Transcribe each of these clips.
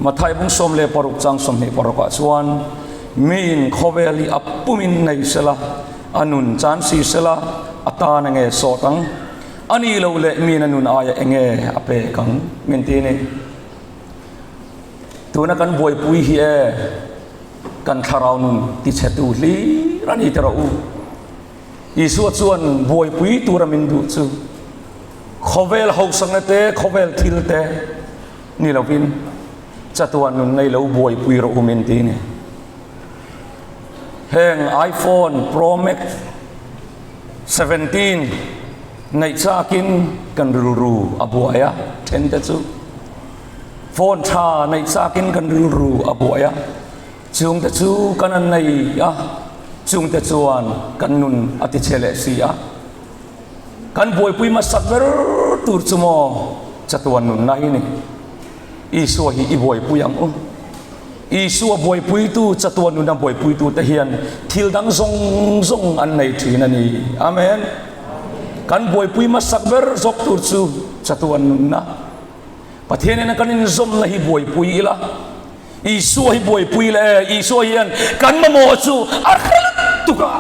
Mathai bung 16 chang 26 ah chuan miin khawvel hi a pumin nei sela, a nun chan si sela, a tan enge sawt ang? A nih loh leh miin a nun aia enge a pek ang? Min ti a ni. Tuna kan buaipui hi e kan thlarau nun tichhetu hlir a ni ti rawh u. Isua chuan buaipui tura min duh chu khawvel hausakna te, khawvel thil te ni lovin chatuan nun nei lo buaipui rawh u min ti a ni. Heng iPhone Pro Max 17 neih chakin kan rilru a buai a, then te chu phone tha neih chakin kan rilru a buai a. Chungte chu kan an nei a, chungte chuan kan nun a tichhe leh si a. Kan buaipui hmasak ber tur chu maw chatuan nunna hi ni. Isua hi i buaipui ang u. Isua buaipuitu, chatuan nunna buaipuitute hian thil dang zawng zawng an nei thin a ni. Amen. Kan buaipui hmasak ber zawk tur chu chatuan nunna. Pathianin kan inzawmna hi buaipui ila. Isua hi buaipui leh e, Isua hian kan mamawh chu a hre lutuk a,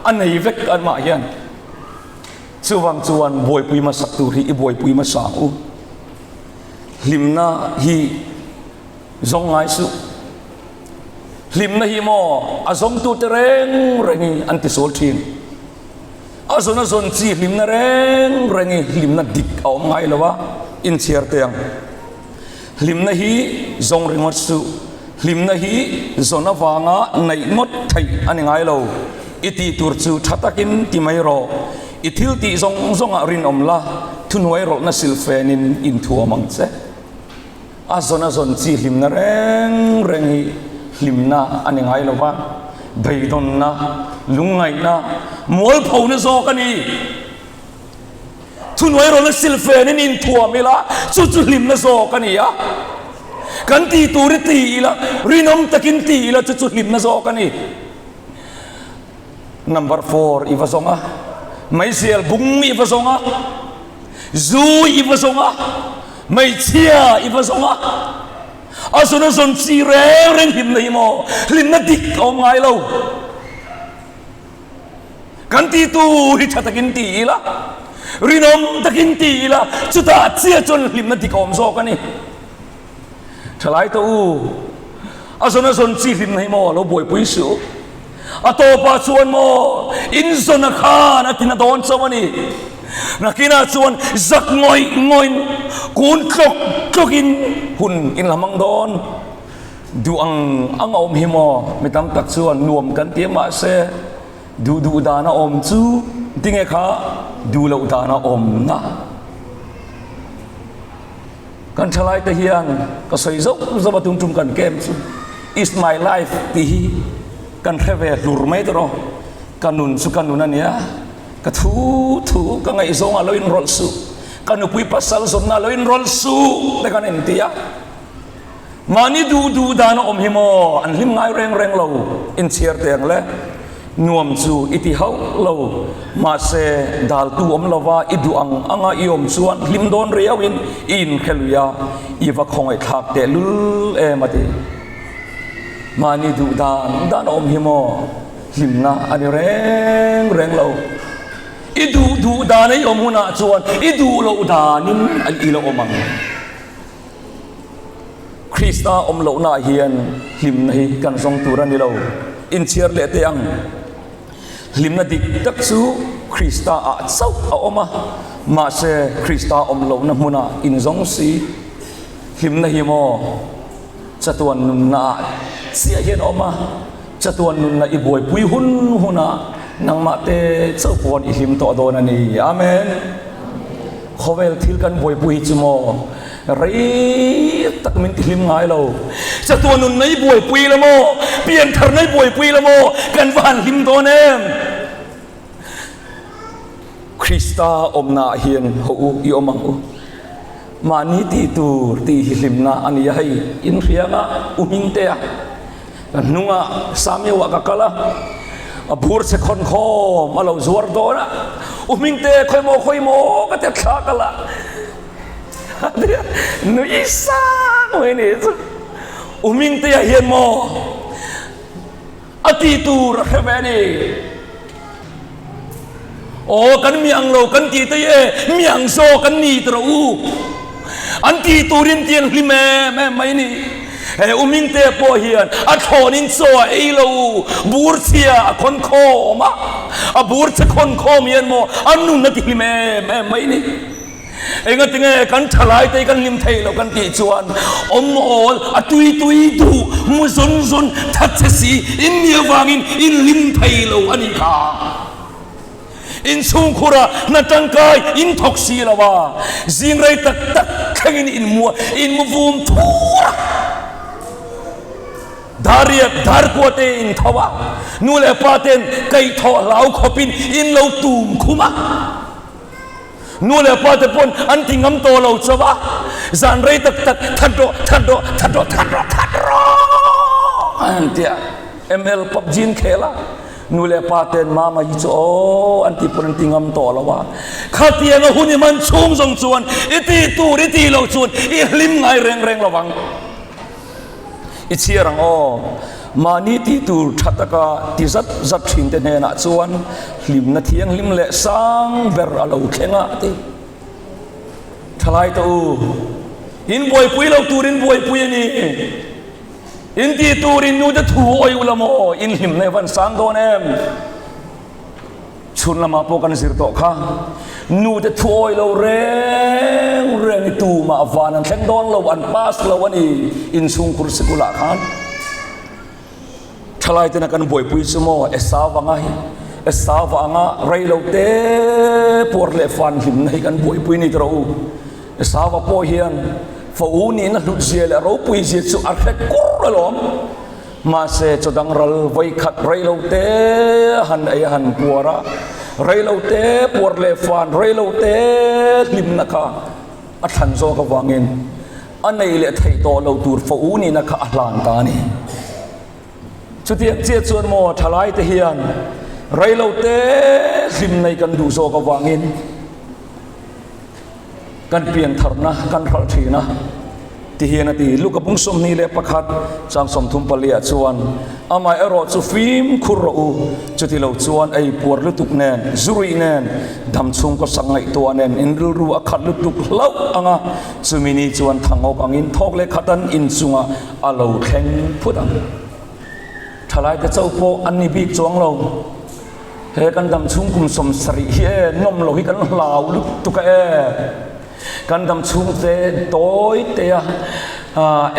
a nei vek anmah hian. Chuvang chuan buaipui hmasak tur hi i buaipui hmasa ang u. Hlimna hi zawng ngai suh. Hlimna hi maw a zawngtute reng rengin an tisual thin. A zawn a zawn chi hlimna reng rengin hlimna dik a awm ngai lo a, inchhiar teh ang. Hlimna hi zawng ringawt suh. Hlimna hi zawn avanga ngaih ngawt theih a ni ngai lo. I tih tur chu tha takin ti mai rawh. I thil tih zawng zawngah rinawm la, thuhnuai rawlhna silfenin inthuam ang che. A zawn a zawn chi hlimna reng reng hi hlimna a ni ngai lo va, beidawnna, lungngaihna, mualphona zawk a ni. Thuhnuai rawn a silfen in inthuam ila, chu chu hlimna zawk a ni a. Kan tih tur hi ti ila, rinawm takin ti ila, chu chu hlimna zawk a ni. Number four i va zawng a, meizial bung i va zawng a, zu i va zawng a, hmeichhia i va zawng a, a zawn a zawn chi reng reng hlimna hi maw, hlimna dik a awm ngai lo. Kan ti tu hi tha takin ti ila, rinawm takin ti ila, chutah chiah chuan hlimna dik a awm zawk a ni. Thalai tawh u, a zawn a zawn chi hlimna hi maw lo buaipui suh. A tawpah chuan maw in zawna khan a tina dawn chauh a ni. Nakinah chuan zak ngawih ngawih kun tlawk tlawkin hun in la hmang dawn. Duh ang ang a awm hi maw? Mi tam tak chuan nuam kan ti a mahse duh duh dan a awm chu tinge kha duh loh dan a awm na. Kan thalai te hian ka sawi zauh zauh a tum tum kan kem chu is my life tih hi kan hre ve hlur mai tawh rawh. Ka nun chu ka nun a nia, ka thu thu ka ngaihzawng ah lo inrawlh suh, ka nupui pasal zawnna ah lo inrawlh suh te kan inti a. Mahni duh duh dan a awm hi maw? An hlim ngai reng reng lo, inchhiar teh ang le. Nuam chu i ti hauh lo, mahse daltu awm lova i duh ang anga i awm chuan hlim dawn riauin i inhre lui a, i va khawngaihthlak teh lul em a ti. Mahni duh dan dan a awm hi maw? Hlimna a ni reng reng lo. I duh duh dan a i awm hunah chuan i duh loh danin i la awm ang. Krista awm lohnaah hian hlimna hi kan zawng tur a ni lo. Inchhiar leh teh ang. Hlimna dik tak chu Krista ah chauh a awm a, mahse Krista awm lohna hmunah inzawng si. Hlimna hi maw chatuan nunna ah chiah hian a awm a, chatuan nunna i buaipui hun hunah nangmah te chauh pawn i hlim tawh dawn a ni. Amen. Khawvel thil kan buaipui hi chu maw rei tak min ti hlim ngai lo. Chatuan nun nei buaipui la maw, pianthar nei buaipui la maw, kan va han hlim dawn em? Krista awmna ah hian haw u i awm ang u. Mahni tih tur tih hi hlimna a ni a, hei inhrianga u Hmingtea Ka hnungah Samuel-ah ka kal a, a bur chhe khawn khawm a lo zuar dawn a, U Hmingte khawi maw khawi maw ka ti a thla ka la a ti a, nui sang mai ni chu. U Hmingtea hian maw a ti tur a hre ve a ni. Aw kan mi ang lo kan ti te e, mi ang zawk an ni tawh u. An ti turin ti an hlim em em mai ni. He U Mingtea pawh hian a thlawnin chaw a ei lo, bur chhia a khawn khawm a, a bur chhe khawn khawm hian maw a nun a ti hlim em em mai ni. Engatinge kan thalai te kan hlim thei lo kan tih chuan awm awl a tui tui duh mu zun zun that che si in nih avangin in hlim thei lo a nih kha. Inchhungkhur ah hna tangkai in thawk si lo a, zing rei tak tak thlengin in mu in mu vum thur a. Dariat darkua te in tho a, nu leh pa ten kaihthawh hlau khawpin in lo tum khum a. Nu leh pa te pawn an ti ngam tawh lo chauh a, zan rei tak tak that rawh, that rawh, that rawh, that rawh, that rawh an ti a, ML PUBG an khel a, nu leh pa ten mama hi chu aw an ti pawn an ti ngam tawh lo a, khatiang a hun i man chhung zawng chuan i ti tur i ti lo chuan i hlim ngai reng reng lo vang. I chhiar ang aw. Mahni tih tur tha taka ti zat zat thin te hnenah chuan hlimna thianghlim leh sang ber a lo thleng a ti. Thalai tawh u, in buaipui lo tur in buaipui a ni. In tih tur in nute thu awih u la maw, in hlimna hi van sang dawn em? Chhun lamah pawh kan zir tawh kha. Nute thu awi lo reng reng i tumah van an thleng dawn lo, an pass lo a ni inchhungkhur sikulah khan. Thalai tena kan buaipui chu maw Esau anga hi, Esau anga rei lo te puar leh fan hlimna hi kan buaipui ni tawh u. Esau pawh hian fa u nihna hlut zia leh ropui zia chu a hre kur alawm. Mahse, chaw dang ral vawi khat rei lo te han ei a han puar a, rei lo te puar leh fan, rei lo te hlimna kha a thlan zawk avangin a nei leh theih tawh lo tur fo u nihna kha a hlan ta a ni. Chutiang chiah chuan maw thalai te hian rei lo te hlim nei kan duh zawk avangin Kan piantharna kan hralh thin a, ti hian a ti. Luka bung 21 chang 34 ah chuan, Amah erawh chu fimkhur rawh u, chuti lo chuan ei puar lutuk nen, zu ruih nen, dam chhungkaw sak ngaihtuah nen in rilru a khat lutuk hlauh ang a, chumi ni chuan thangawk angin thawk leh khat an inchungah a lo thleng phut ang. Thalaite chauh pawh an ni bik chuang lo. He kan dam chhung kum 70 hi e, nawm lo hi kan hlau lutuk a e. Kan dam chhung te tawi te a,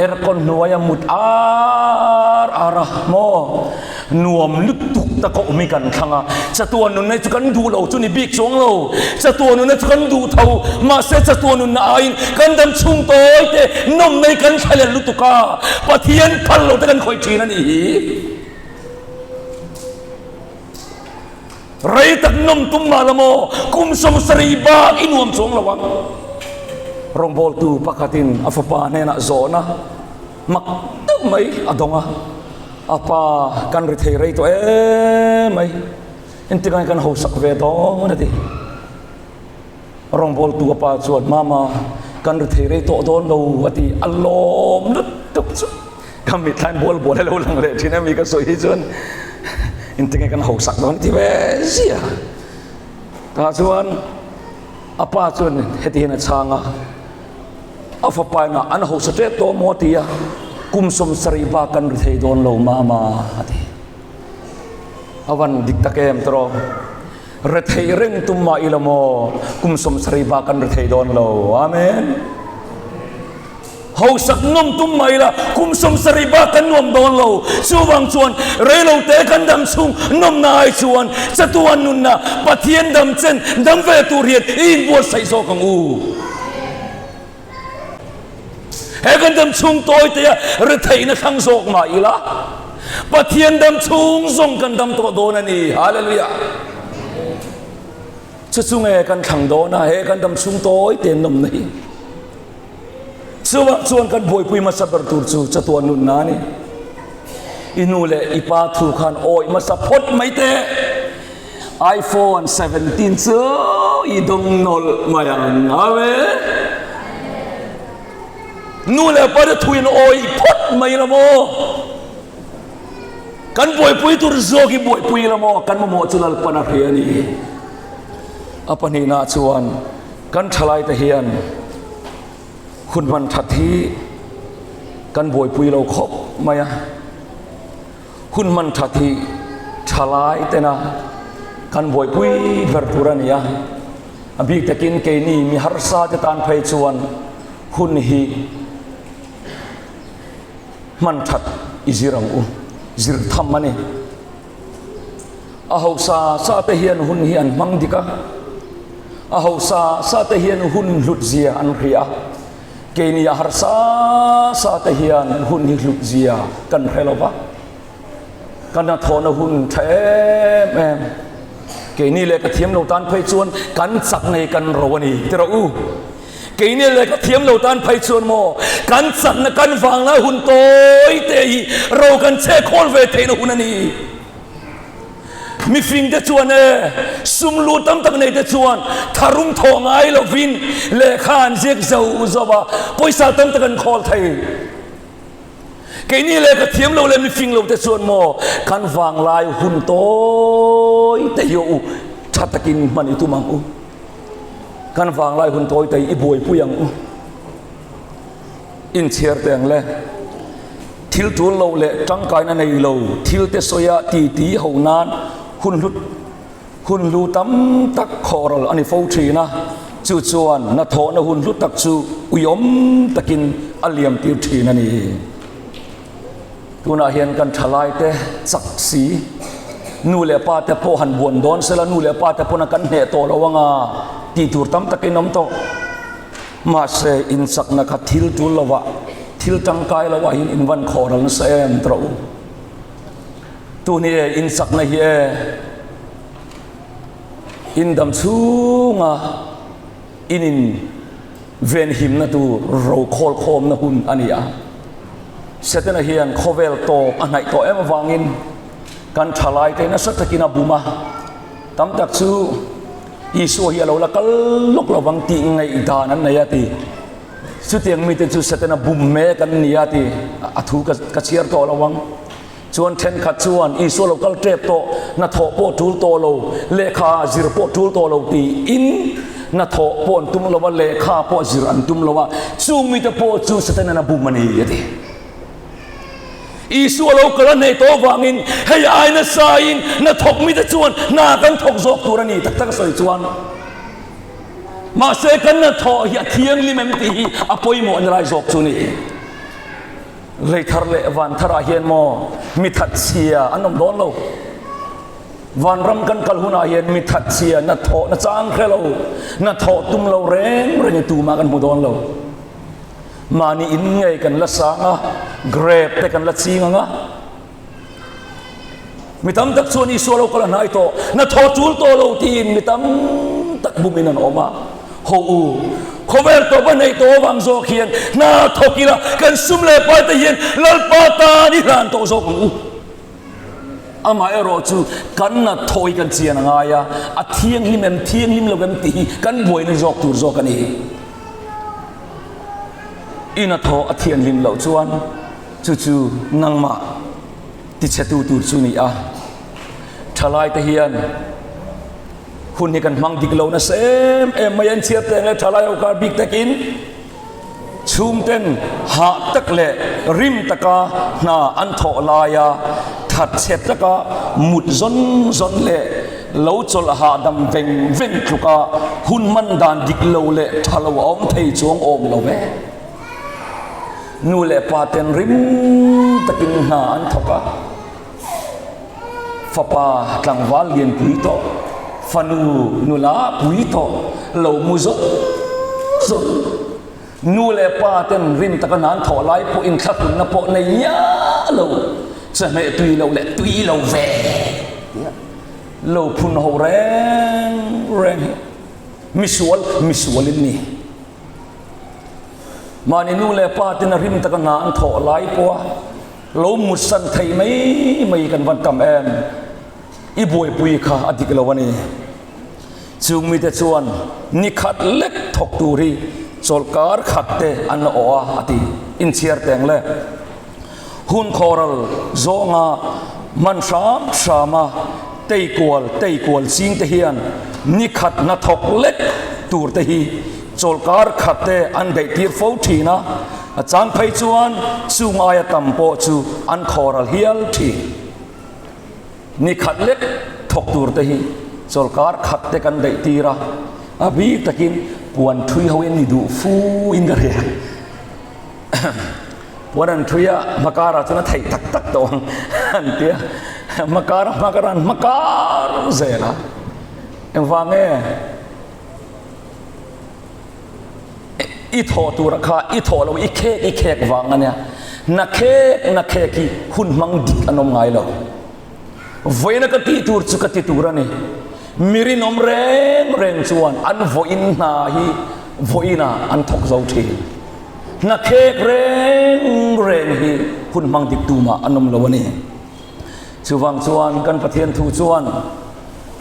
aircon hnuai a mut ar ar a, maw nuam lutuk tak a awm hi kan thlang a. Chatuan nunna hi chu kan duh lo chu ni bik chuang lo, chatuan nunna chu kan duh tho, mahse chatuan nunna aiin kan dam chhung tawi te nawmna hi kan thlalel lutuk a, Pathian phal lo te kan khawih thin a nih hi. Rei tak nawm tum mah la maw, kum 70 bak i nuam chuang lo ang. Rawngbawltu pakhatin a fapa hnenah zawhna mak deuh mai a dawng a, A pa, kan ri thei rei tawh em mai, engtikah kan hausak ve dawn a ti. Rawngbawltu a pa chuan, Mama, kan ri thei rei tawh dawn lo a ti. A lawm lutuk chu ka mitthlain bual bual a lo lang leh thin a mi ka sawi hi chuan engtinge kan hausak dawn ti ve zia. Tah chuan a pa chuan heti hian a chhang a, a fapa inah an hausa tep tawh maw a ti a, kum 70 bak kan ri thei dawn lo mama a ti. A van dik tak em tawh. Rethei reng tum mah ila maw, kum 70 bak kan rethei dawn lo. Amen. Hausak nawm tum mah ila, kum 70 bak kan nuam dawn lo. Chuvang chuan reilo te kan dam chhung nawmna ai chuan chatuan nunna Pathian dam chen dam ve tur hian i inbuatsaih zawk ang u. He kan dam chhung tawi te a retheihna thlang zawk mah ila, Pathian dam chhung zawng kan dam tawh dawn a ni. Hallelujah! Chu chu nge kan thlang dawn a, he kan dam chhung tawi te nawmna hi. Chuvang chuan kan buaipui hmasa ber tur chu chatuan nunna a ni. I nu leh i pa thu khan awih hmasa phawt mai teh. iPhone 17 chu i dawng nawlh mai ang. Amen. Nu leh pa te thuin awih phawt mai la maw? Kan buaipui tur zawk hi buaipui la maw? Kan mamawh chu Lalpan a hria a ni. A pahnihna chuan kan thalaite hian hun hman that hi kan buaipui lo khawp mai a. Hun hman that hi thalai tena kan buaipui ber tur a ni a. A bik takin keini mi harsa te tan phei chuan hun hi hman that i zir ang u, zir tham a ni. A hausa sa te hian hun hi an hmang dik a, a hausa sa te hian hun hlut zia an hria a, keini a harsa sa te hian hun hi hlut zia kan hre lo va, kan hnathawhna hun tha em em. Keini lehkha thiam lo tan phei chuan kan chak ngei kan ro a ni ti rawh u. Keini lehkha thiam lo tan phei chuan maw kan chakna kan vanglai hun tawi te hi ro kan chhe khawl ve theihna hun a ni. Mifing te chuan e sum lu tam tak nei te chuan tharum thawh ngai lovin lehkha an ziak zo zo a, pawisa tam tak an khawl thei. Keini lehkha thiam lo leh mifing lo te chuan maw kan vanglai hun tawi te hi u tha takin hman i tum ang u. Kan vanglai hun tawi te i buaipui ang u. Inchhiar teh ang le. Thil tul lo leh tangkaina nei lo thil te sawia titi ho nan hun hlut hun hlu tam tak khawhral a ni fo thin a, chu chuan hnathawhna hun hlu tak chu uiawm takin a liam tir thin a ni. Tunah hian kan thalaite chak si, nu leh pa te pawh han buan dawn sela nu leh pa te pawn a kan hneh tawh lo anga tih tur tam takin awm tawh. Mahse inchakna kha thil tul lovah, thil tangkai lovah hian in van khawhral nasa em tawh u. Tun hi e, inchakna hi e, in dam chhunga in in venhimna tur ro khawl khawmna hun a ni a. Setana hian khawvel tawp a hnaih tawh em avangin kan thalaite nasa takin a bum a, tam tak chu Isua hi a lo la kal lawk lovang tih ngaihdan an nei a ti. Chutiang mite chu Setana bum mek an ni a ti a thu ka chhiar tawh lo ang. Chuan thenkhat chuan Isua lo kal tep tawh, hnathawh pawh tul tawh lo, lehkha zir pawh tul tawh lo tiin hnathawh pawh an tum lo a, lehkha pawh zir an tum lo a, chung mite pawh chu Satan-an a bum a ni a ti. Isua lo kal a hne tawh avangin hei ai nasain hnathawk mite chuan hna kan thawk zawk tur a ni tak tak a sawi chuan. Mahse kan hnathawh hi a thianghlim em tih hi a pawimawh ni lai zawk chu a ni. Lei thar leh van tharah hian maw mi that chhia an awm dawn lo. Vanram kan kal hunah hian mi that chhia na thawh na chang hre lo, na thawh tum lo reng reng i tumah kan hmu dawn lo. Mahni in ngei kan la sang a, grape te kan la ching ang a. Mi tam tak chuan Isua lo kal a hnai tawh, na thaw tul tawh lo tiin mi tam tak bumin an awm a. Ho u, khawvel tawp a neih tawh avang zawk hian hna thawk ila kan sum leh pai te hian Lalpa tan i hlan tawh zawk ang u. Amaherawh chu kan na thaw hi kan chian a ngai a, a thianghlim em thianghlim lo em tih hi kan buaina zawk tur zawk a ni. I na thaw a thianghlim loh chuan chu chu nangmah tichhetu tur chu ni a. Thalaite hian hun hi kan hmang dik lo nasa em em mai an chhiar teng leh thalai ho kar bik takin chhungten hah tak leh rim taka hna an thawh laia thatchhe taka mut zawn zawn leh lo chawlh hahdam veng veng tluka hun hman dan dik lo leh tha lo a awm thei chuang awm lo ve. Nu leh pa ten rim takin hna an thawk a, fapa tlangval lian pui tawh, fanu nula pui tawh lo mu zawt zawt. Nu leh pa ten rim taka hna an thawh lai pawh inthlahrunna pawh nei miah lo, chawhmeh tui lo leh tui lo ve tia lo phun ho reng reng hi misual misual in ni. Mahni nu leh pa ten a rim taka hna an thawh lai pawha lo mutsan thei mai mai kan van tam em? I buaipui kha a dik lo a ni. Chung mite chuan ni khat lek thawk tur hi Chawlhkar khat te an la awh a, a ti. Inchhiar teng le. Hun khawral zawnga hman hram hrama tei kual tei kual ching te hian ni khat hnathawk lek tur te hi chawlhkar khat te an daih tir fo thin a, a chang phei chuan chung aia tam pawh chu an khawral hial thin. Ni khat lek thawk tur te hi chawlhkar khat te kan daih tir a, a bik takin puan thui ho in ni duh fu in ka hria. Puan an thui a, hmakar ah chuan a theih tak tak tawh ang an ti a, hmakar a hmakar an hmakar zel a, engvang nge i thawh tur kha i thawh lo i khek i khek vang a nia, na khek na khek hi hun hmang dik an awm ngai lo. Vawiina ka tih tur chu ka ti tur a ni. Mi rinawm reng reng chuan an vawiin hna hi vawiinah an thawk zo thin. Hna khek reng reng hi hun hmang dik tumah an awm lo a ni. Chuvang chuan kan Pathian thu chuan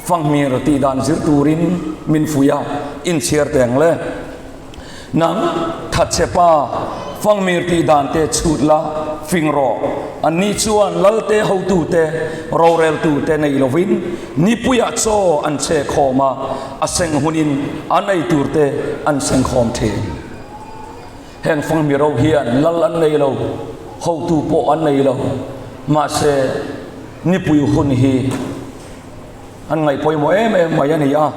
fanghmir tih dan zir turin min fuih a, inchhiar teng le. Nang thatchhe pa, fangmir tih dan te chhut la, fing rawh. Anni chuan lalte hotute, roreltute nei lovin nipuiah chaw an chhe khawm a, a seng hunin an ei turte an seng khawm thin. Heng fangmir ho hian lal an nei lo, hotu pawh an nei lo, mahse nipui hun hi An ngaih pawimawh em em mai a ni a,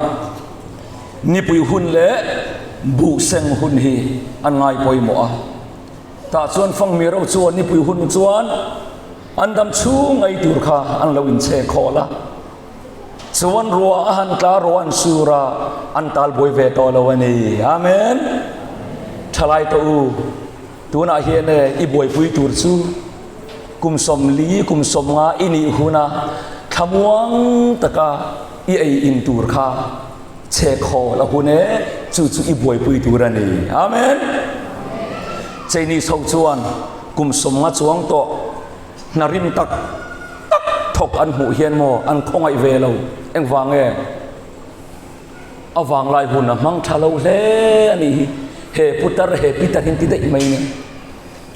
nipui hun leh buh seng hun hi an ngai pawimawh a. Tah chuan Fangmi ro chuan nipui hun chuan an dam chhung ngei tur kha an lo inchhe khawl a, chuan ruah a han tla ruah an sur a, an tal buai ve tawh lo a ni. Amen. Thalai tawh u. Tunah hian e, i buaipui tur chu kum 40, kum 50 i nih huna thlamuang taka i ei in tur kha chhe khawl a hun e, chu chu i buaipui tur a ni. Amen. Chinese ho chuan kum 50 chuang tawh hna rim tak tak thawk an hmuh hian maw an khawngaih ve lo. Engvang nge? A vanglai hun a hmang tha lo hle a nih hi. He putar he pitar hi an ti daih mai nia.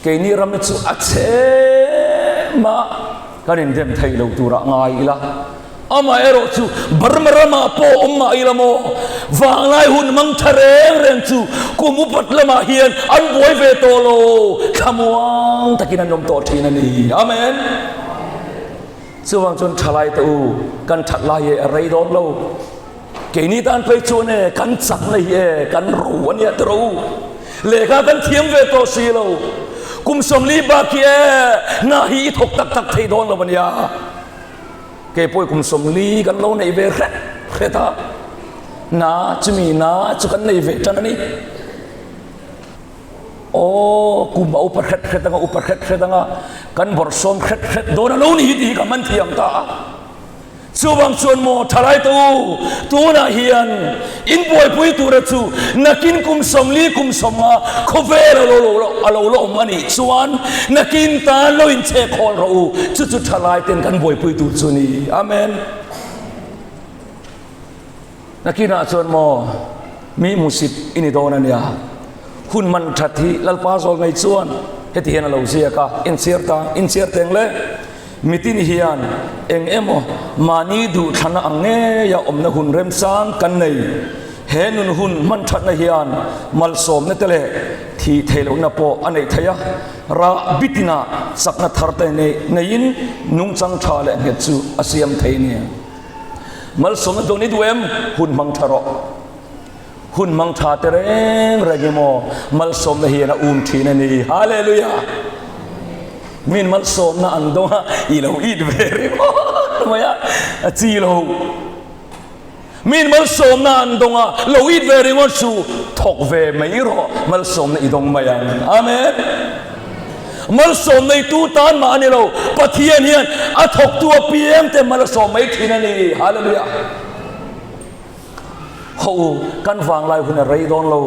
Keini ram hi chu a chhe mah kan indem thei lo turah ngai ila. Amaherawh chu Burma ramah pawh awm mah ila maw, vanglai hun hmang tha reng reng chu kum upat lamah hian an buai ve tawh lo, thlamuang takin an awm tawh thin a ni. Amen. Chuvang chuan thalai te u, kan that lai e a rei dawn lo. Keini tan phei chuan e kan chakna hi e kan ro a nia tiro u. Lehkha kan thiam ve tawh si lo. Kum 40 bak hi e hna hi i thawk tak tak thei dawn lo a nia. Kei pawh kum 40 kan lo nei ve hret hret a. Na chumi na chu kan nei ve tan a ni. Aw, kum a upa hret hret anga, upa hret hret anga, kan bawrhsawm hret hret dawn a lo ni hi tih hi ka man thiam ta a. Chuvang chuan maw thalai te u, tunah hian in buaipui tura chu nakin kum 40 kum 50 khawvel a lo lo a lo la awm a nih chuan nakin tan lo inchhe khawl rawh u, chu chu thalai ten kan buaipui tur chu ni. Amen. Nakinah chuan maw mi hmusit i ni dawn a nia. Hun man that hi Lalpa zawl ngei chuan heti hian a lo ziak a, inchhiar ta, inchhiar teng le. Mitin hian eng emaw mahni duhthlana ang ngeia awmna hun remchang kan nei. He nun hun hman thatna hian malsawmna te leh thih theih lohna pawh a neih theih a, rah bitinah chakna thar te neiin nungchang tha leh nghet chu a siam thei a ni. Malsawmna dawn i duh em? Hun hmang tha rawh. Hun hmang tha te reng reng i maw? Malsawmna hian a um thin a ni. Hallelujah! Min malsawmna an dawng a, i lo it ve ringawt mai a, a chi lo. Min malsawmna an dawng a, lo it ve ringawt chu thawk ve mai rawh, malsawmna i dawng mai ang. Amen! Malsawm neitu tan mah a ni lo, Pathian hian a thawktu apiang te mal a sawm mai thin a ni. Hallelujah! Haw u, kan vanglai hun a rei dawn lo.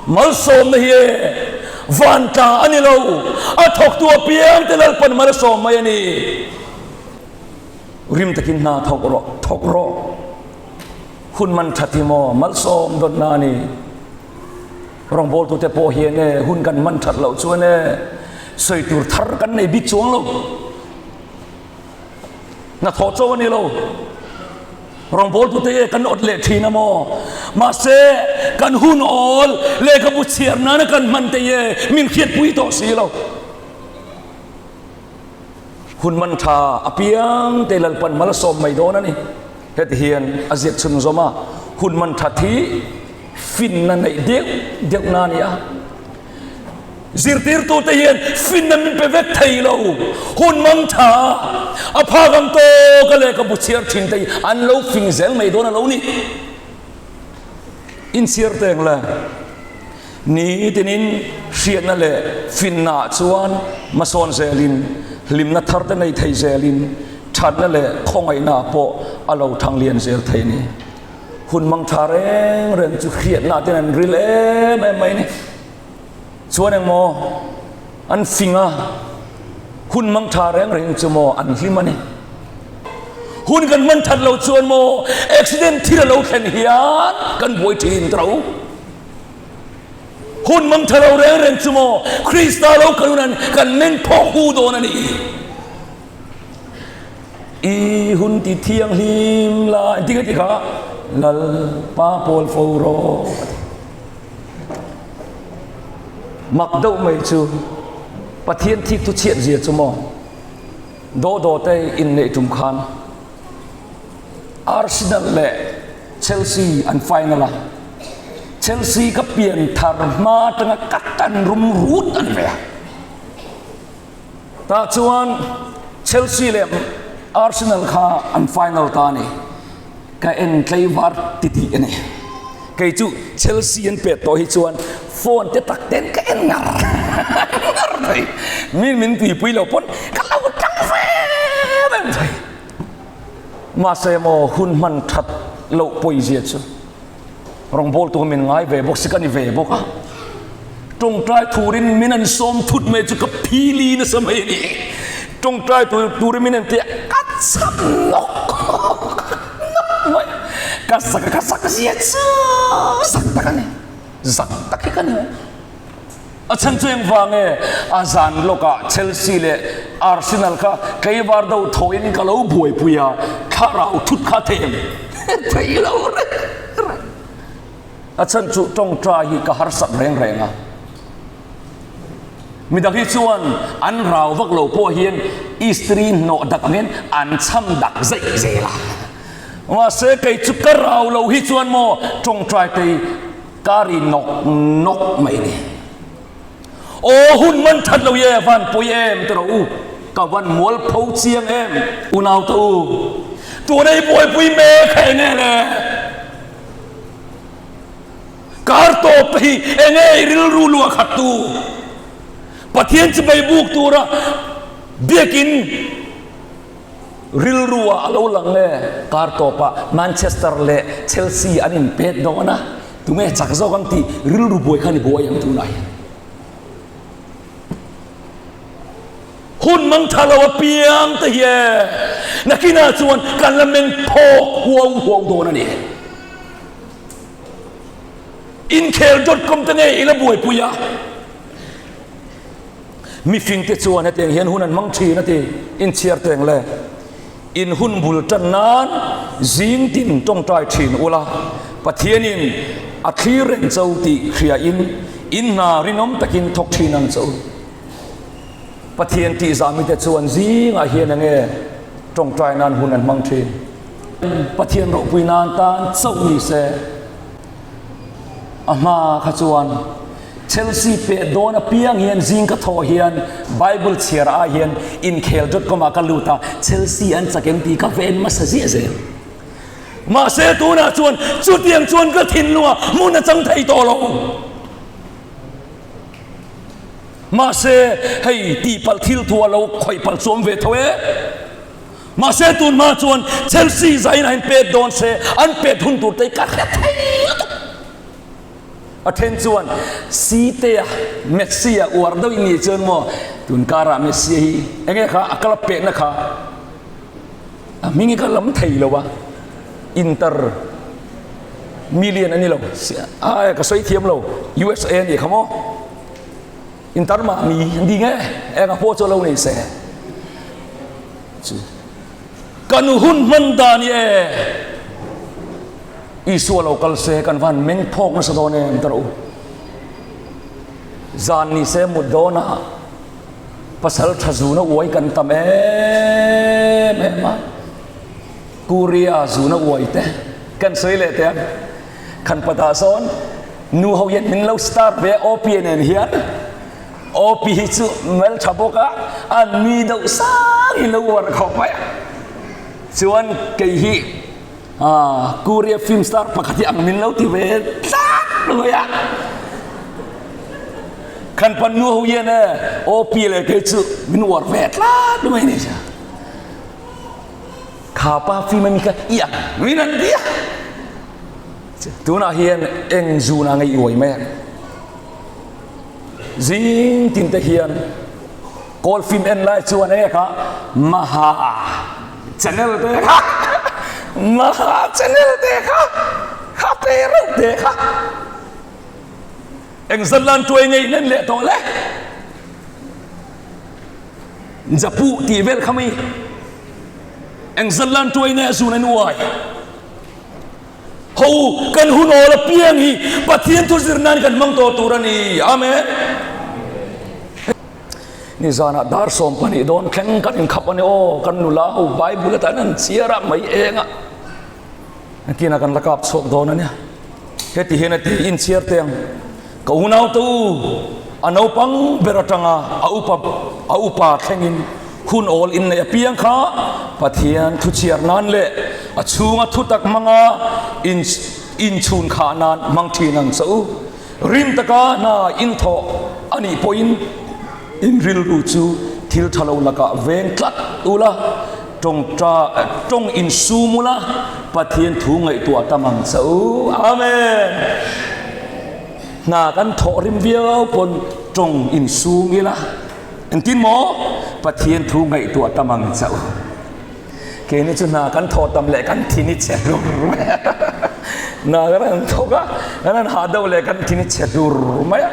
Malsawmna hi e van tla a ni lo, a thawktu apiang te Lalpan mal a sawm mai a ni. Rim takin hna thawk rawh, thawk rawh. Hun man that hi maw malsawm dawnna a ni. Rawngbawltute pawh hian e hun kan hman that loh chuan e sawi tur thar kan nei bik chuang lo. Hnathawh chauh a ni lo. Rawngbawltute e kan awt leh thin a maw? Mahse kan hun awl lehkhabu chhiar nana kan hman te e min hriatpui tawh si lo. Hun man tha apiang te Lalpan mal a sawm mai dawn a ni. Heti hian a ziak chhun zawm a, hun man that hi finna neih deuh deuh na a ni a. Zirtirtute hian finna min pe vek thei lo. Hun mang tha a phak ang tawk a lehkhabu chhiar thin te hi an lo fing zel mai dawn a lo ni. Inchhiar teng le. Ni tinin hriatna leh finna ah chuan hmasawn zelin, hlimna thar te nei thei zelin, thatna leh khawngaihna ah pawh a lo thang lian zel thei a ni. Hun mang tha reng reng chu hriatna ten an ril em em mai a ni. Chuan engmaw an fing a, hun mang tha reng reng chu maw an hlim a ni. Hun kan hman that lo chuan maw accident thil a lo thlen hian kan buai thin ta ro. Hun mang tha lo reng reng chu maw Krista lo kal hunan kan meng phawk hu dawn a ni. I hun ti thianghlim la engtin a ti kha Lalpa pawl fo rawh a ti. Mak deuh mai chu Pathian thik thu chhiat zia chu maw Daw daw te inneih tum khan Arsenal leh Chelsea an final a, Chelsea ka pian thar hma atanga ka tan rum rut a ni ve a. Tah chuan Chelsea leh Arsenal kha an final ta a ni. Ka en tlaivar titih a ni. Kei chu Chelsea an pet tawh hi chuan phone te tak ten ka en ngar ngar thei. Min min tuipui lo pawn ka lo tang ve em thei. Mahse maw hun hman that loh pawizia chu rawngbawltu kha min ngai ve bawk si ka ni ve bawk a. Tawngtai turin min an sawm thut mai chu ka phili nasa mai a ni. Tawngtai turin min an ti a, ka cham nawk nawk mai. Ka zak a, ka zak zia chu zak tak a ni. Zak tak hi ka ni. A chhan chu engvang nge a zan lawkah Chelsea leh Arsenal kha tlaivar deuh thawhin ka lo buaipui a, thlarau thut kha thei em? Thei lo reng reng. A chhan chu tawngtai hi ka harsat reng reng a. Midang hi chuan an rau vak lo pawh hian istiri hnawh dak angin an chham dak zeih zel a. Mahse kei chu ka rau lo hi chuan maw tawngtai te hi Ka ri nawk nawk mai ni. Aw hun man that lo ye van pawi em ti rawh u. Ka van mual pho chiang em. Unau te u. Tuna i buaipui mek kha enge le? Kar tawp te hi enge i rilru luah khat tu? Pathian chibai buk tura biakin Rilru ah a lo lang e, kar tawpah Manchester leh Chelsea an inpet dawn a, tunge chak zawk ang tih rilru buai kha ni buai ang tunah hian. Hun mang tha lo apiang te hi e, nakinah chuan kan la meng phawk huau huau dawn a ni. Inkhel dot com te nge i la buaipui a? Mifingte chuan hetiang hian hun an hmang thin a ti, Inchhiar teng le, in hun bul tan nan zing tin tawngtai thin ula, Pathianin a thlir reng cho tih hriain in hna rinawm takin thawk thin ang che u. Pathian tihzah mite chuan zingah hian enge tawngtai nan hun an hmang thin? Pathian ropui nan tan chauh ni se. A hma kha chuan Chelsea peh dawn apiang hian zing ka thawh hian Bible chhiar ah hian inkhel dot com ah ka lut a, Chelsea an chak em tih ka va en hmasa ziah zel. Mahse tunah chuan chutiang chuan ka thinlungah hmun a chang thei tawh lo. Mahse hei tihpalh thil thu a lo khawih palh chuam ve tho e. Mahse tun hma chuan Chelsea zain a inpet dawn se an pet hun tur te hi ka hre thei lutuk. A then chuan Cite-a Messi-a uar deuh in nih chuan maw tun karah Messi-a hi enge kha a club pekna kha a hming hi ka lam thei lo a Inter. Million a ni lo. Ai ka sawi thiam lo. USA a nih kha maw? Intar mah mi an ti nge? Eng a pawh chu lo nei se. Chu kan hun hman dan i e. Isua lo kal se kan van meng phawk nasa dawn em ta rawh u. Zan ni se mut dawnah pasal tha zuna uai kan tam em em a. Korea zuna uai te kan sawi leh teh ang. Khan patah sawn nu ho hian min lo start ve a OP nen hian. OP hi chu mel tha bawk a, an nui deuh sang in lo uar khawp mai a. Chuan kei hi Korea film star pakhat hi ang min lo ti ve tlat mai a. Khan pan nu ho hian e OP leh kei chu min uar ve tlat mai ni sia. Kha pa film ami kha i ang min an ti a. Tunah hian eng zun ang a i uai mai ang. Zing tin te hian kawl film en lai chuan enge kha Maha channel te kha Maha channel te kha kha pe reuh te kha eng zan lan tuai ngei nen leh tawh le Japu tih vel kha mi eng zan lan tuai nge zun an uai. Ho kan hun awl apiang hi Pathian thu zir nan kan hmang tawh tur a ni. Amen. Ni zanah dar 12 dawn thleng kan inkhap a ni aw kan nula ho Bible atan an chhiar a mai eng a. Nakinah kan la kap chhuak dawn a nia. Heti hian a ti inchhiar teh ang. Ka unau te u, a naupang ber atanga a upa a upa thlengin hun awl inneih apiang kha Pathian thuchhiar nan leh a chhunga thutak hmanga in inchhun khah nan hmang thin ang che u. Rim taka hna inthawh a nih pawhin in rilru chu thil tha lo lakah veng tlat ula, tawngta tawng insum ula, Pathian thu ngaihtuah tam ang che u. Amen. Hna kan thawh rim viau pawn tawng insum ila engtin maw Pathian thu ngaihtuah tam ang che u. Keini chu hna kan thawh tam leh kan thin i chhe hlur mai a. Hna kan han thawk a, kan han hah deuh leh kan thin i chhe hlur mai a.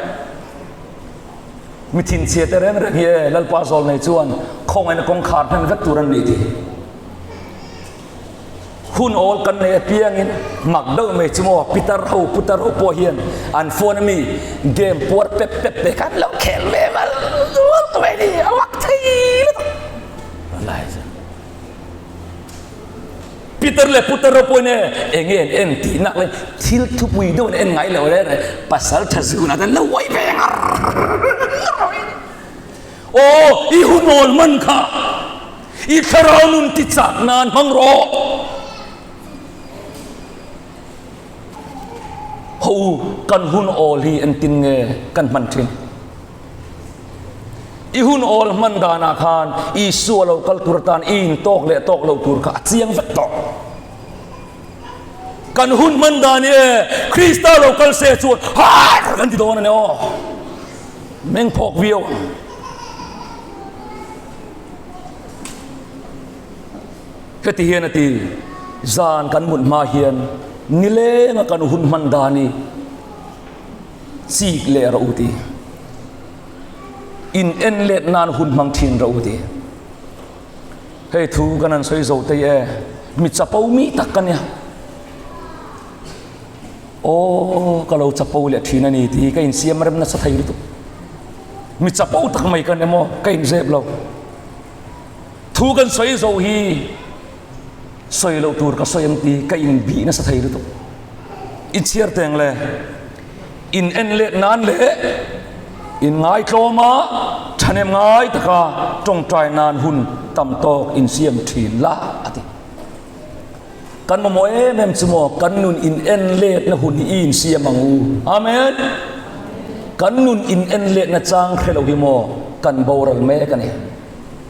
Mi thinchhia te reng reng hi e Lalpa zawl nei chuan khawngaihna kawngkhar hman vek tur an ni tih. Hun awl kan nei apiangin mak deuh mai chu maw pitar ho putar ho pawh hian an phone ami game puar pep pep te khan lo khel ve mal mal mai ni a mak thei lutuk lai chu pitar leh putar ho pawhin e enge an en tih nak lai thil thupui deuh an en ngai lo reng reng pasal tha zun ah te an lo uai ve ngar ngar mai ni aw i hun awl man kha I thlarau nun ti chak nan hmang rawh. Ho u, kan hun awl hi engtin nge kan hman thin? I hun awl hman danah khan Isua lo kal tur atan i intawk leh tawk lo tur kha a chiang vek tawh. Kan hun hman dan hi e, Krista lo kal se chuan har kan ti dawn a ni aw. Meng phawk viau ang. Heti hian a ti, Zan kan mut hma hian nilenga kan hun hman dan hi chik leh rawh u ti. In en let nan hun hmang thin rawh u ti. Hei thu kan han sawi zo tei e, mi chapo mi tak ka nia. Aw, ka lo chapo leh thin a ni tih hi ka insiam rem nasa thei lutuk. Mi chapo tak mai kan emaw ka inzep lo. Thu kan sawi zo hi sawi loh tur ka sawi ang tih ka inbih nasa thei lutuk. I chhiar teng le, in en let nan leh in ngaitlawm a, thahnem ngai taka tawngtai nan hun tam tawk insiam thin la a ti. Kan mamawh em em chu maw kan nun in en letna hun hi i insiam ang u. Amen. Kan nun in en letna chang hre lo hi maw kan boral mek a ni.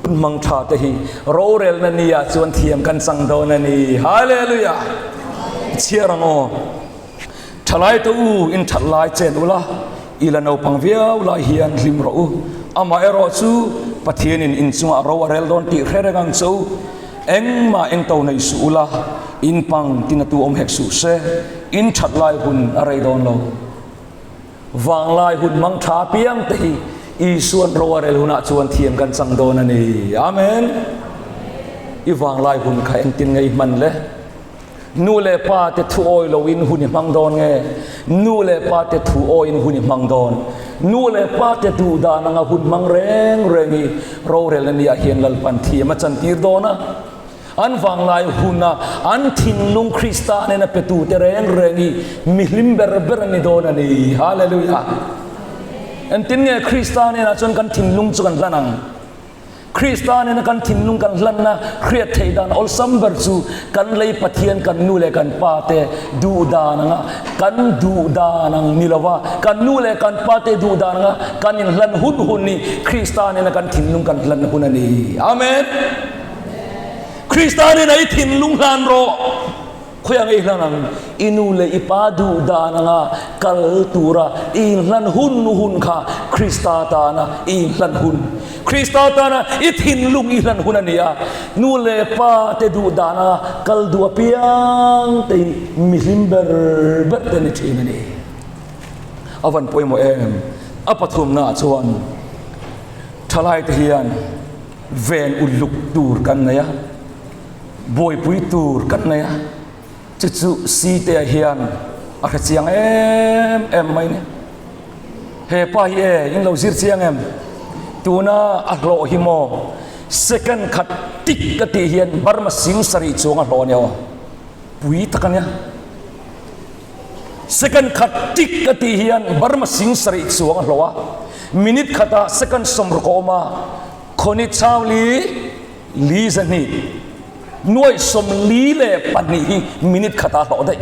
Hun hmang tha te hi rorelna ni ah chuan thiam kan chang dawn a ni. Hallelujah. Chhiar ang aw. Thalai te u in that lai chen ula i la naupang viau lai hian hlim rawh u. Amaherawh chu Pathianin inchungah ro a rel dawn tih hre reng ang che u. Engmah engto nei suh ula, In pang tina tu awm hek suh se, in that lai hun a rei dawn lo. Vanglai hun mang tha apiang te hi Isuan ro a rel hunah chuan thiam kan chang dawn a ni. Amen. I vanglai hun kha engtin nge i hman le? Nu leh pa te thu awi loin hun i hmang dawn nge? Nu leh pa te thu awiin hun i hmang dawn? Nu leh pa te duh dan anga hun hmang reng reng hi rorelna ni ah hian Lalpan thiam a chantir dawn a. An vanglai huna an thinlung Krista nena petu te reng reng hi mihlim ber ber an ni dawn a ni. Hallelujah! Engtin nge Krista nenah chuan kan thinlung chu kan hlan ang? Krista nena kan thinlung kan hlanna hriat theih dan awlsam ber chu kan lei Pathian kan nu leh kan pa te duh dan anga kan duh dan ang ni lova kan nu leh kan pa te duh dan anga kan inhlan hun hun hi Krista nena kan thinlung kan hlanna hun a ni. Amen. Krista nena i thinlung hlan rawh. Khawiah nge i hlan ang? I nu leh i pa duh dan anga kal tura i inhlan hun hun kha Krista tana i inhlan hun, Krista tana i thinlung i hlan hun a ni a. Nu leh pa te duh dan anga kal duh apiang te hi mihlim ber ber te ni thin a ni. A van pawimawh em? A pathumnaah chuan thalaite hian ven uluk tur kan nei a. Buaipui tur kan nei a, chu chu Site-a hian a hre chiang em em mai ni. He pa hi e, in lo zir chiang em? Tuna a hlawh hi maw second khat tik ka tih hian Burma sing sarih chuang a hlawh a nia aw. Pui tak a nia. Second khat tik ka tih hian Burma sing sarih chuang a hlawh a, minute khatah second 60 a awm a, Khawni Chhangli, Li 200, 42 hi minute khatah hlawh daih.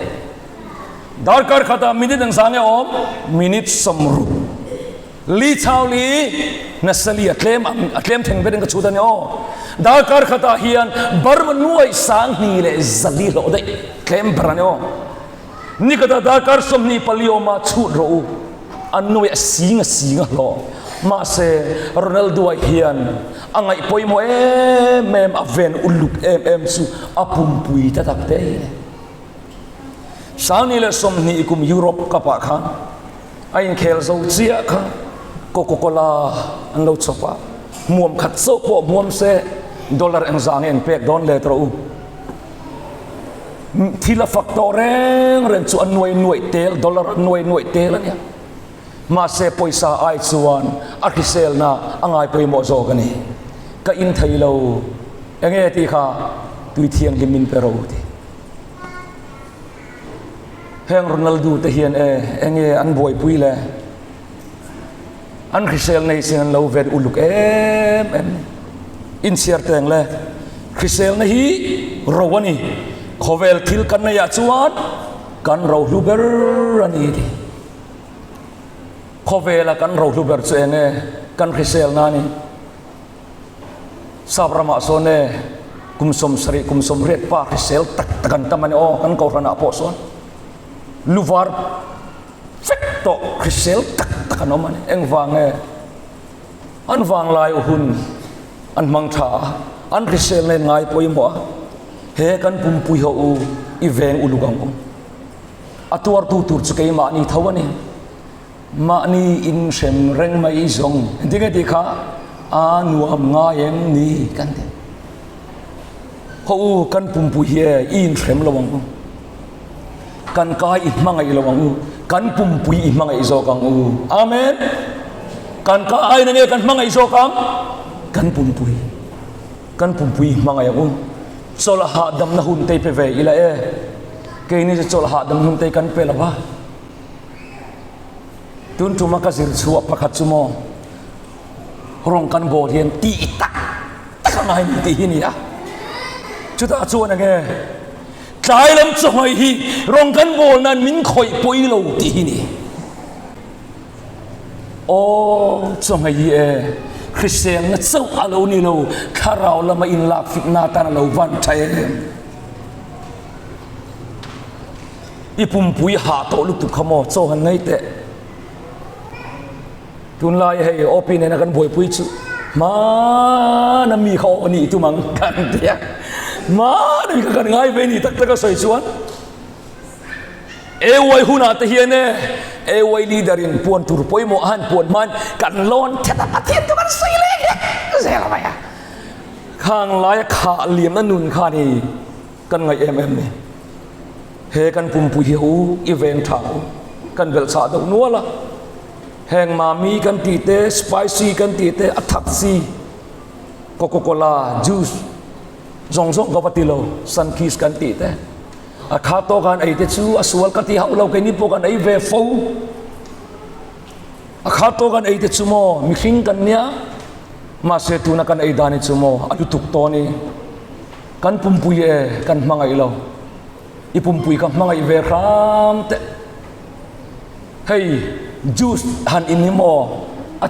Darkar khatah minute engzah nge awm? Minute 60. Li chau li nasa li a tlem ang, a tlem theng berin ka chhut a ni aw. Darkar khatah hian Burma 404 hlawh daih, tlem ber a ni aw. Nikhatah darkar 24 awma chhut rawh u, a nuai a sing a sing a hlawh. Mahse, Ronaldo-a hian a ngaih pawimawh em em, a ven uluk em em chu a pumpui ta tak te hi. 2020 kum Europe Cup-ah khan a inkhel zo chiah kha Coca-Cola an lo chawp a, hmuam khat chauh pawh hmuam se dollar engzah nge an pek dawn let rawh u. Thil a fak tawh reng reng chu a nuai nuaih tel, dollar a nuai nuaih tel a nia. Mahse pawisa ai chuan a hriselna a ngai pawimawh zawk a ni. Ka in thei lo, enge tih kha tui thianghlim min pe ro ti. Heng Ronaldo te hian e enge an buaipui le? An hrisel nei sin an lo ven uluk em em. Inchhiar teng le hriselna hi ro a ni. Khawvel thil kan neihah chuan kan rohlu ber a ni ti. Khawvela kan rohlu ber chu eng nge? Kan hriselna a ni. Sap ramah sawn e kum 70 kum 80 pa hrisel tak tak an tam a ni aw kan kohhranah pawh sawn luvar vek tawh hrisel tak tak an awm a ni. Engvang nge? An vanglai hun an hmang tha a, an hrisel nen ngai pawimawh a, he kan pumpui ho u i veng uluk ang u. A tuartu tur chu keimahni tho a ni. Mahni inhrem reng mai zawng engtin nge tih kha a nuam ngai em ni kan ti. Ho u kan pumpui hi e i inhrem lo ang u. Kan kai i hmangaih lo ang u, kan pumpui i hmangaih zawk ang u. Amen. Kan ka aina nge kan hmangaih zawk ang? Kan pumpui. Kan pumpui i hmangaih ang u. Chawlh hahdamna hun te i pe ve ila e. Keini chu chawlh hahdamna hun te kan pe lo va. Tun tuma ka zir chhuah pakhat chu maw rawng kan bawl hian tih tak tak a ngai ni tih hi ni a. Chutah chuan enge tlai lam chawhmai hi rawng kan bawl nan min khawih pawi lo tih hi ni. Aw chawhmai hi e hriselna chauh a lo ni lo thlarau lama inlak fitna atan a lo van tha em. I pumpui hah tawh lutuk kha maw chaw han ngei teh. Tunlai hei OP nena kan buaipui chu hmana mi kha aw nih tum ang kan ti a. Mahni kha kan ngai ve ni tak tak a sawi chuan. AY hunah te hian e AY leader in puan tur pawimawh a han puan hmain kan lawn thet a Pathian chu kan sawi leh hlek zel mai a. Khang laia khah liamna nun kha ni kan ngaih em em ni. He kan pumpui hi u i veng tha u kan belh chah deuh nual a. Heng mami kan tih te, spicy kan tih te, a thak chi Coca Cola juice zawng zawng ka va ti lo, Sunkist kan tih te. A kha tawk an ei te chu a sual ka ti hauh lo, keini pawh kan ei ve fo. A kha tawk an ei te chu maw mihring kan nia, mahse tuna kan ei dan hi chu maw a lutuk tawh a ni. Kan pumpui e kan hmangaih lo, i pumpui ka hmangaih ve hram teh. Hei juice han in hi maw a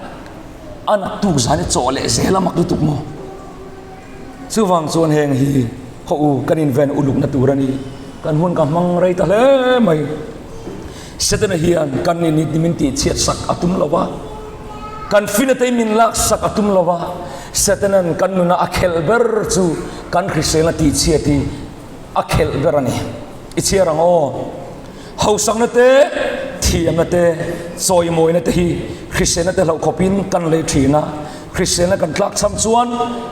a naktuk zan hi chaw leh zel a mak lutuk maw. Chuvang chuan heng hi haw u kan inven ulukna tur a ni. Kan hun ka hmang rei ta hle mai. Setana hian kan ni ni min tihchhiat sak a tum lo va, kan finate min lak sak a tum lo va, Setanan kan nuna a khelh ber chu kan hriselna tihchhiat hi a khelh ber a ni. I chhiar ang aw. Hausakna te, thiamna te, chawimawina te hi hriselna te hlauh khawpin kan lei thin a, hriselna kan tlak cham chuan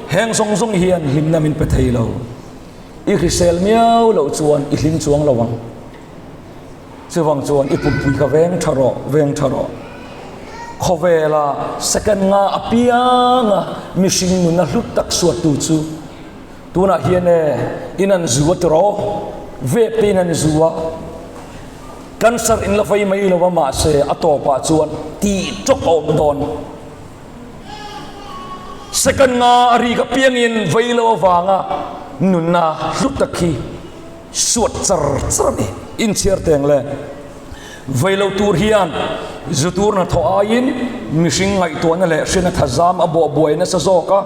heng zawng zawng hian hlimna min pe thei lo. I hrisel miau loh chuan i hlim chuang lo ang. Chuvang chuan i pumpui kha veng tha rawh, veng tha rawh. Khawvela second nga apianga mihring nuna hlut tak suattu chu Tunah hian e in an zu a tiraw? Vep te in an zu a, cancer in la vei mai lo a mahse a tawpah chuan tih tawk a awm dawn. Second nga a rik apiangin vei lo avanga nunna hlu tak hi suat char char a ni. Inchhiar teng le. Vei lo tur hian zu tur hnathawh aiin mihring ngaihtuahna leh hriatna thazam a bawh buai nasa zawk a,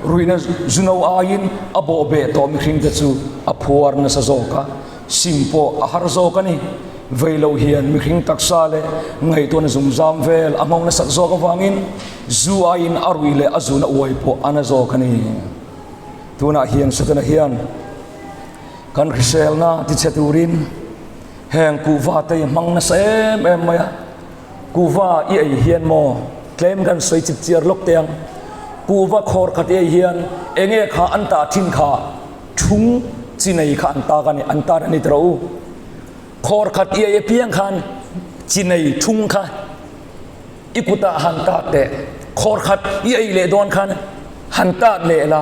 ruihna zu no aiin a bawh beh tawh mihringte chu a phuar nasa zawk a, sim pawh a har zawk a ni. Vei lo hian mihring taksa leh ngaihtuahna zungzam vel a nghawng nasat zawk avangin zu aiin a ruih leh a zuna uai pawh a na zawk a ni. Tunah hian Setana hian kan hriselna tichhe turin, Heng kuhva te i hmang nasa em em mai a, kuhva i ei hian maw tlem kan sawi chip chiar lawk teh ang, kuhva khawr khat i ei hian enge kha an tah thin kha thung chi nei kha an tak a ni, an tar a ni tawh u. Khawr khat i ei apiang khan chi nei thung kha i kutah han tat teh, khawr khat i ei leh dawn khan han tat leh la,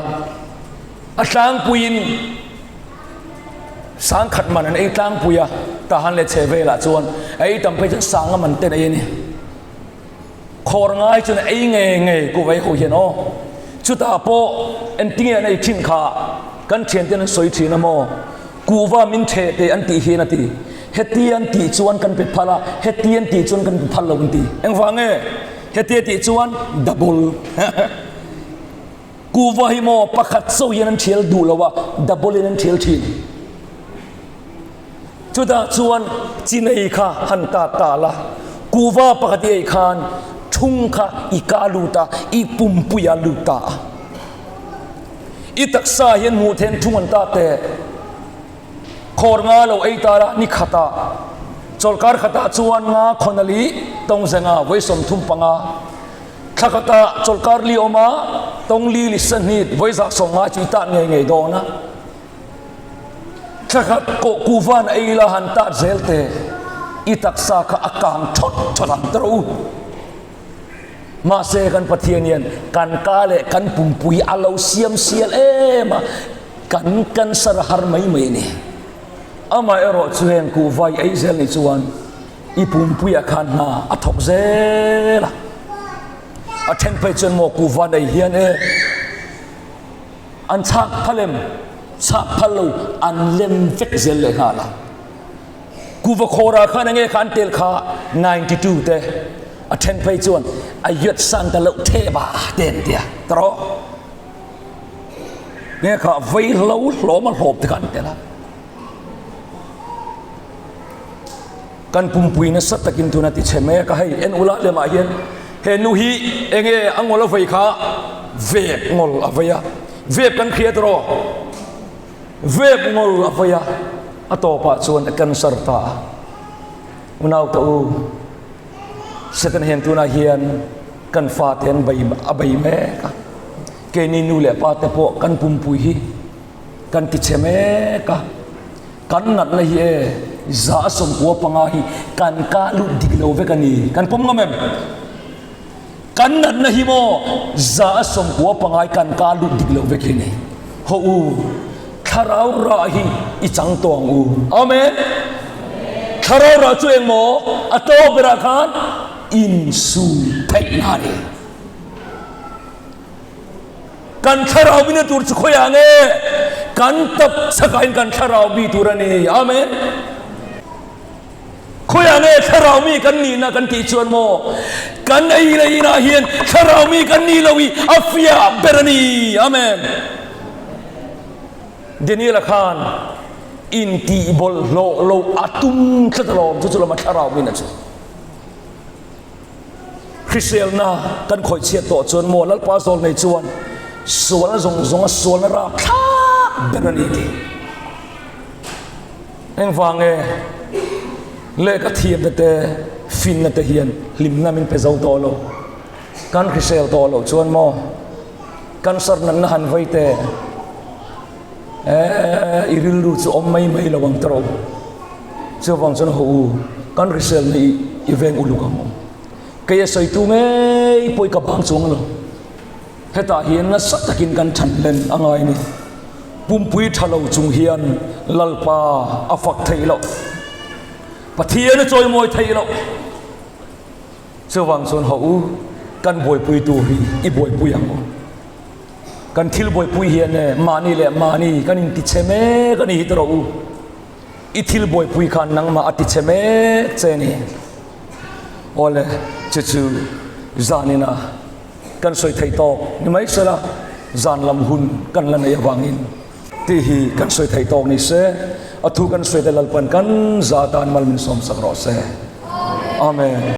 a tlangpuiin. Sangkhat man an ei tlangpui a, tahan leh chhe velah chuan a ei tam phei chuan sanga man ten ei a ni. Khawr ngai chuan a ei ngei ngei ku vei ho hian aw. Chutah pawh engtinge an ei thin kha kan thianten an sawi thin a maw? Kuhva min theh teh an tih hian a ti. Heti an tih chuan kan pe phal a, heti an tih chuan kan pe phal lo an ti. Engvang nge? Heti a tih chuan double. Kuhva hi maw pakhat chauh hian an thial duh lo a, double in an thial thin. Chutah chuan chinei kha han ta ta la, kuhva pakhat i ei khan thung kha i ka lut a, i pumpui a lut ta a. I taksa hian hmuh theih an thung an ta teh. Khawr nga lo ei ta la ni khatah chawlhkar khatah chuan nga khawnali tawngzenga vawi 35. Thla khatah chawlhkar li awm a, tawng li li sahnit vawi zah sawm ngai chu i tat ngei ngei dawn a. Thla khat kawh kuhvan ei la han tat zel teh, i taksa kha a kang thawt thawt ang ta rawh u. Mahse kan Pathian hian kan ka leh kan pumpui a lo siam sial em a, kan cancer a har mai mai a ni. Amaherawh chu heng kuhva i ei zel nih chuan i pumpuiah khan hna a thawk zel a. A then phei chuan maw kuhva nei hian e an chhak phal em? Chhak phal lo an lem vek zel leh nghal a. Kuhva khawrah khan enge kha an tel kha 92 te a then phei chuan a yet san ta loh the ba te an tia ta rawh. Nge kha vei hlo hlawm a hlawp te kha an tel a. Kan pumpui nasa takin tuna ti chhe mek a hei en ula lemah hian he nu hi enge a ngol a vei kha vep ngol a vei a vep kan hriat rawh. Vep ngawr a vei a, a tawpah chuan a cancer ta a. Unaute u, Satan hian tunah hian kan fate an bei a bei mek a. Keini nu leh pa te pawh kan pumpui hi kan ti chhe mek a. Kan natna hi e 95 hi kan kah lut dik lo vek a ni. Kan pawm ngam em? Kan natna hi maw 95 hi kan kah lut dik lo vek hi ni. Haw u, thlarau rah hi i chang tawh ang u. Amen. Thlarau rah chu eng maw? A tawp berah khan insum theihna a ni. Kan thlarau bina tur chu khawiah nge? Kan tap chhakah in kan thlarau bi tur a ni. Amen. Khawiah nge thlarau mi kan nihna kan tih chuan maw? Kan ei leh inah hian thlarau mi kan nih loh hi a fiah ber a ni. Amen. Daniel-a khan intih bawlhhlawh loh a tum tlat alawm, chu chu lawm a thlarau mina chu. Hriselna kan khawih chhiat tawh chuan maw Lalpa zawl nei chuan sualna zawng zawnga sualna rap thlak ber a ni tih. Engvang nge lehkha thiamna te finna te hian hlimna min pe zo tawh lo. Kan hrisel tawh loh chuan maw cancer natna han vei te eh i rilru chu awm mai mai lo ang tawh. Chuvang chuan haw u, kan hriselna i i veng uluk ang u. Kei a sawitu ngei pawh i ka bang chuang lo. Hetah hian nasa takin kan than hlen a ngai a ni. Pumpui tha lo chung hian Lalpa a fak theih loh. Pathian a chawimawi theih loh. Chuvang chuan haw u, kan buaipui tur hi i buaipui ang u. Kan thil buaipui hian e mahni leh mahni kan intichhe mek a ni hi tawh u. I thil buaipui khan nangmah a ti chhe mek che ni. Awle, chu chu zanina kan sawi thei tawk ni mai sela, zan lam hun kan la nei avangin tih hi kan sawi thei tawk ni se, a thu kan sawi te Lalpan kan za tan mal min sawmsak rawh se. Amen.